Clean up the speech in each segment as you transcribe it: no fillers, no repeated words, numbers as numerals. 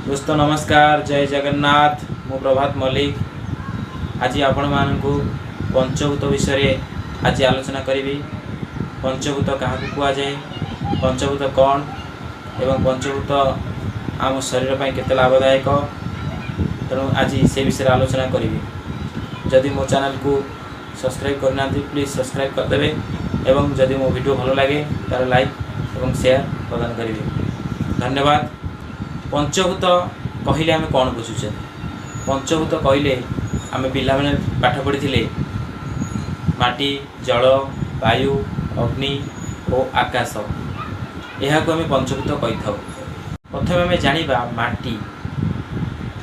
ଦୋସ୍ତ, ନମସ୍କାର, ଜୟ ଜଗନ୍ନାଥ। ମୁଁ ପ୍ରଭାତ ମଲ୍ଲିକ। ଆଜି ଆପଣମାନଙ୍କୁ ପଞ୍ଚଭୂତ ବିଷୟରେ ଆଜି ଆଲୋଚନା କରିବି। ପଞ୍ଚଭୂତ କାହାକୁ କୁହାଯାଏ, ପଞ୍ଚଭୂତ କ'ଣ ଏବଂ ପଞ୍ଚଭୂତ ଆମ ଶରୀର ପାଇଁ କେତେ ଲାଭଦାୟକ, ତେଣୁ ଆଜି ସେ ବିଷୟରେ ଆଲୋଚନା କରିବି। ଯଦି ମୋ ଚ୍ୟାନେଲକୁ ସବସ୍କ୍ରାଇବ୍ କରିନାହାନ୍ତି, ପ୍ଲିଜ୍ ସବସ୍କ୍ରାଇବ୍ କରିଦେବେ ଏବଂ ଯଦି ମୋ ଭିଡ଼ିଓ ଭଲ ଲାଗେ, ତାହେଲେ ଲାଇକ୍ ଏବଂ ସେୟାର ପ୍ରଦାନ କରିବେ। ଧନ୍ୟବାଦ। ପଞ୍ଚଭୂତ କହିଲେ ଆମେ କ'ଣ ବୁଝୁଛେ? ପଞ୍ଚଭୂତ କହିଲେ ଆମେ ପିଲାମାନେ ପାଠ ପଢ଼ିଥିଲେ ମାଟି, ଜଳ, ବାୟୁ, ଅଗ୍ନି ଓ ଆକାଶ। ଏହାକୁ ଆମେ ପଞ୍ଚଭୂତ କହିଥାଉ। ପ୍ରଥମେ ଆମେ ଜାଣିବା ମାଟି।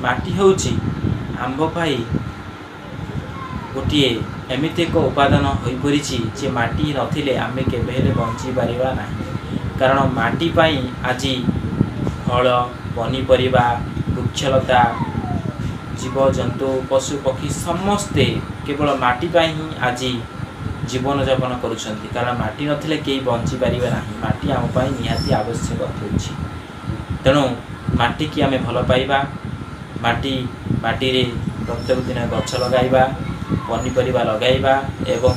ମାଟି ହେଉଛି ଆମ୍ଭ ପାଇଁ ଗୋଟିଏ ଏମିତି ଏକ ଉପାଦାନ ହୋଇପଡ଼ିଛି ଯେ ମାଟି ନଥିଲେ ଆମେ କେବେ ହେଲେ ବଞ୍ଚିପାରିବା ନାହିଁ। କାରଣ ମାଟି ପାଇଁ ଆଜି ଫଳ, ପନିପରିବା, ବୃକ୍ଷଲତା, ଜୀବଜନ୍ତୁ, ପଶୁପକ୍ଷୀ ସମସ୍ତେ କେବଳ ମାଟି ପାଇଁ ହିଁ ଆଜି ଜୀବନଯାପନ କରୁଛନ୍ତି। କାରଣ ମାଟି ନଥିଲେ କେହି ବଞ୍ଚିପାରିବେ ନାହିଁ। ମାଟି ଆମ ପାଇଁ ନିହାତି ଆବଶ୍ୟକ ହେଉଛି। ତେଣୁ ମାଟିକି ଆମେ ଭଲ ପାଇବା, ମାଟିରେ ପ୍ରତ୍ୟେକ ଦିନ ଗଛ ଲଗାଇବା, ପନିପରିବା ଲଗାଇବା ଏବଂ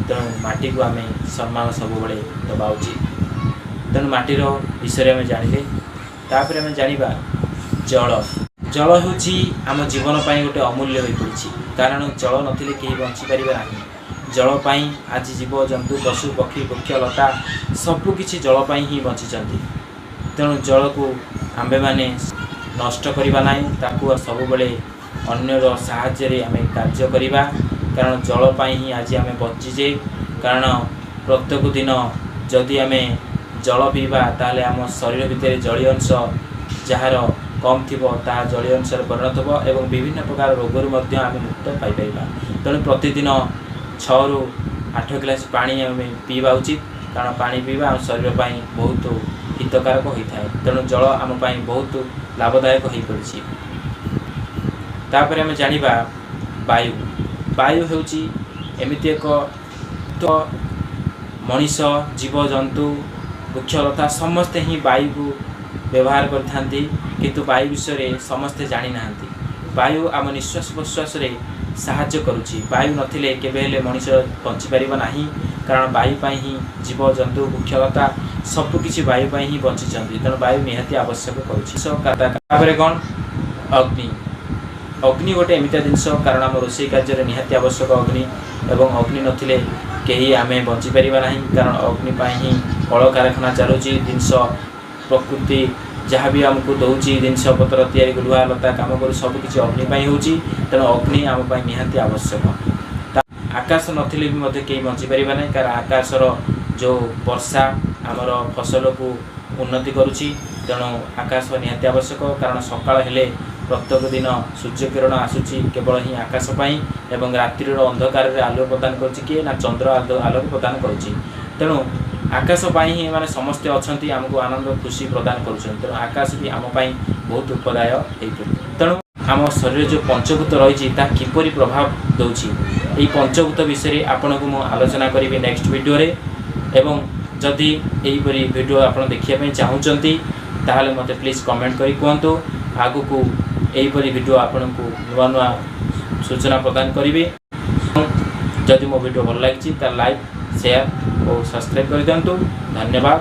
ତେଣୁ ମାଟିକୁ ଆମେ ସମ୍ମାନ ସବୁବେଳେ ଦେବା ଉଚିତ। ତେଣୁ ମାଟିର ବିଷୟରେ ଆମେ ଜାଣିଲେ। ତାପରେ ଆମେ ଜାଣିବା ଜଳ। ଜଳ ହେଉଛି ଆମ ଜୀବନ ପାଇଁ ଗୋଟେ ଅମୂଲ୍ୟ ହୋଇପଡ଼ିଛି। କାରଣ ଜଳ ନଥିଲେ କେହି ବଞ୍ଚିପାରିବେ ନାହିଁ। ଜଳ ପାଇଁ ଆଜି ଜୀବଜନ୍ତୁ, ପଶୁ, ପକ୍ଷୀ, ବୃକ୍ଷ, ଲତା ସବୁକିଛି ଜଳ ପାଇଁ ହିଁ ବଞ୍ଚିଛନ୍ତି। ତେଣୁ ଜଳକୁ ଆମ୍ଭେମାନେ ନଷ୍ଟ କରିବା ନାହିଁ। ତାକୁ ସବୁବେଳେ ଅନ୍ୟର ସାହାଯ୍ୟରେ ଆମେ କାର୍ଯ୍ୟ କରିବା। କାରଣ ଜଳ ପାଇଁ ହିଁ ଆଜି ଆମେ ବଞ୍ଚିଛେ। କାରଣ ପ୍ରତ୍ୟେକ ଦିନ ଯଦି ଆମେ ଜଳ ପିଇବା, ତାହେଲେ ଆମ ଶରୀର ଭିତରେ ଜଳୀୟ ଅଂଶ ଯାହାର କମ୍ ଥିବ, ତାହା ଜଳୀୟ ଅଂଶରେ ପରିଣତ ହେବ ଏବଂ ବିଭିନ୍ନ ପ୍ରକାର ରୋଗରୁ ମଧ୍ୟ ଆମେ ମୁକ୍ତ ପାଇପାରିବା। ତେଣୁ ପ୍ରତିଦିନ 6ରୁ 8 ଗ୍ଲାସ୍ ପାଣି ଆମେ ପିଇବା ଉଚିତ। କାରଣ ପାଣି ପିଇବା ଆମ ଶରୀର ପାଇଁ ବହୁତ ହିତକାରକ ହୋଇଥାଏ। ତେଣୁ ଜଳ ଆମ ପାଇଁ ବହୁତ ଲାଭଦାୟକ ହୋଇପଡ଼ିଛି। ତାପରେ ଆମେ ଜାଣିବା ବାୟୁ। ବାୟୁ ହେଉଛି ଏମିତି ଏକ ତ ମଣିଷ, ଜୀବଜନ୍ତୁ, ବୃକ୍ଷଲତା ସମସ୍ତେ ହିଁ ବାୟୁକୁ ବ୍ୟବହାର କରିଥାନ୍ତି। କିନ୍ତୁ ବାୟୁ ବିଷୟରେ ସମସ୍ତେ ଜାଣିନାହାନ୍ତି। ବାୟୁ ଆମ ନିଶ୍ୱାସ ପ୍ରଶ୍ୱାସରେ ସାହାଯ୍ୟ କରୁଛି। ବାୟୁ ନଥିଲେ କେବେ ହେଲେ ମଣିଷ ବଞ୍ଚିପାରିବ ନାହିଁ। କାରଣ ବାୟୁ ପାଇଁ ହିଁ ଜୀବଜନ୍ତୁ, ବୃକ୍ଷଲତା ସବୁକିଛି ବାୟୁ ପାଇଁ ହିଁ ବଞ୍ଚିଛନ୍ତି। ତେଣୁ ବାୟୁ ନିହାତି ଆବଶ୍ୟକ କରୁଛି। ତାପରେ କ'ଣ? ଅଗ୍ନି। ଅଗ୍ନି ଗୋଟେ ଏମିତିଆ ଜିନିଷ, କାରଣ ଆମ ରୋଷେଇ କାର୍ଯ୍ୟରେ ନିହାତି ଆବଶ୍ୟକ ଅଗ୍ନି ଏବଂ ଅଗ୍ନି ନଥିଲେ କେହି ଆମେ ବଞ୍ଚିପାରିବା ନାହିଁ। କାରଣ ଅଗ୍ନି ପାଇଁ ହିଁ କଳକାରଖାନା ଚାଲୁଛି। ଜିନିଷ ପ୍ରକୃତି ଯାହା ବି ଆମକୁ ଦେଉଛି, ଜିନିଷ ପତ୍ର ତିଆରି, ଲୁହା ଲତା କାମ କରୁ, ସବୁକିଛି ଅଗ୍ନି ପାଇଁ ହେଉଛି। ତେଣୁ ଅଗ୍ନି ଆମ ପାଇଁ ନିହାତି ଆବଶ୍ୟକ। ଆକାଶ ନଥିଲେ ବି ମଧ୍ୟ କେହି ବଞ୍ଚିପାରିବା ନାହିଁ। କାରଣ ଆକାଶର ଯେଉଁ ବର୍ଷା ଆମର ଫସଲକୁ ଉନ୍ନତି କରୁଛି। ତେଣୁ ଆକାଶ ନିହାତି ଆବଶ୍ୟକ। କାରଣ ସକାଳ ହେଲେ ପ୍ରତ୍ୟେକ ଦିନ ସୂର୍ଯ୍ୟକିରଣ ଆସୁଛି କେବଳ ହିଁ ଆକାଶ ପାଇଁ ଏବଂ ରାତ୍ରିର ଅନ୍ଧକାରରେ ଆଲୋକ ପ୍ରଦାନ କରୁଛି କିଏ ନା ଚନ୍ଦ୍ର ଆଲୋକ ପ୍ରଦାନ କରୁଛି। ତେଣୁ ଆକାଶ ପାଇଁ ହିଁ ଏମାନେ ସମସ୍ତେ ଅଛନ୍ତି, ଆମକୁ ଆନନ୍ଦ ଖୁସି ପ୍ରଦାନ କରୁଛନ୍ତି। ତେଣୁ ଆକାଶ ବି ଆମ ପାଇଁ ବହୁତ ଉପଦାୟ ହେଇପଡ଼େ। ତେଣୁ ଆମ ଶରୀରରେ ଯେଉଁ ପଞ୍ଚଭୂତ ରହିଛି, ତାହା କିପରି ପ୍ରଭାବ ଦେଉଛି, ଏହି ପଞ୍ଚଭୂତ ବିଷୟରେ ଆପଣଙ୍କୁ ମୁଁ ଆଲୋଚନା କରିବି ନେକ୍ସଟ ଭିଡ଼ିଓରେ। ଏବଂ ଯଦି ଏହିପରି ଭିଡ଼ିଓ ଆପଣ ଦେଖିବା ପାଇଁ ଚାହୁଁଛନ୍ତି, ତାହେଲେ ମୋତେ ପ୍ଲିଜ୍ କମେଣ୍ଟ କରି କୁହନ୍ତୁ। ଆଗକୁ ଏହିପରି ଭିଡ଼ିଓ ଆପଣଙ୍କୁ ନୂଆ ନୂଆ ସୂଚନା ପ୍ରଦାନ କରିବି। ଯଦି ମୋ ଭିଡ଼ିଓ ଭଲ ଲାଗିଛି, ତାହେଲେ ଲାଇକ୍, ସେୟାର ଓ ସବସ୍କ୍ରାଇବ୍ କରିଦିଅନ୍ତୁ। ଧନ୍ୟବାଦ।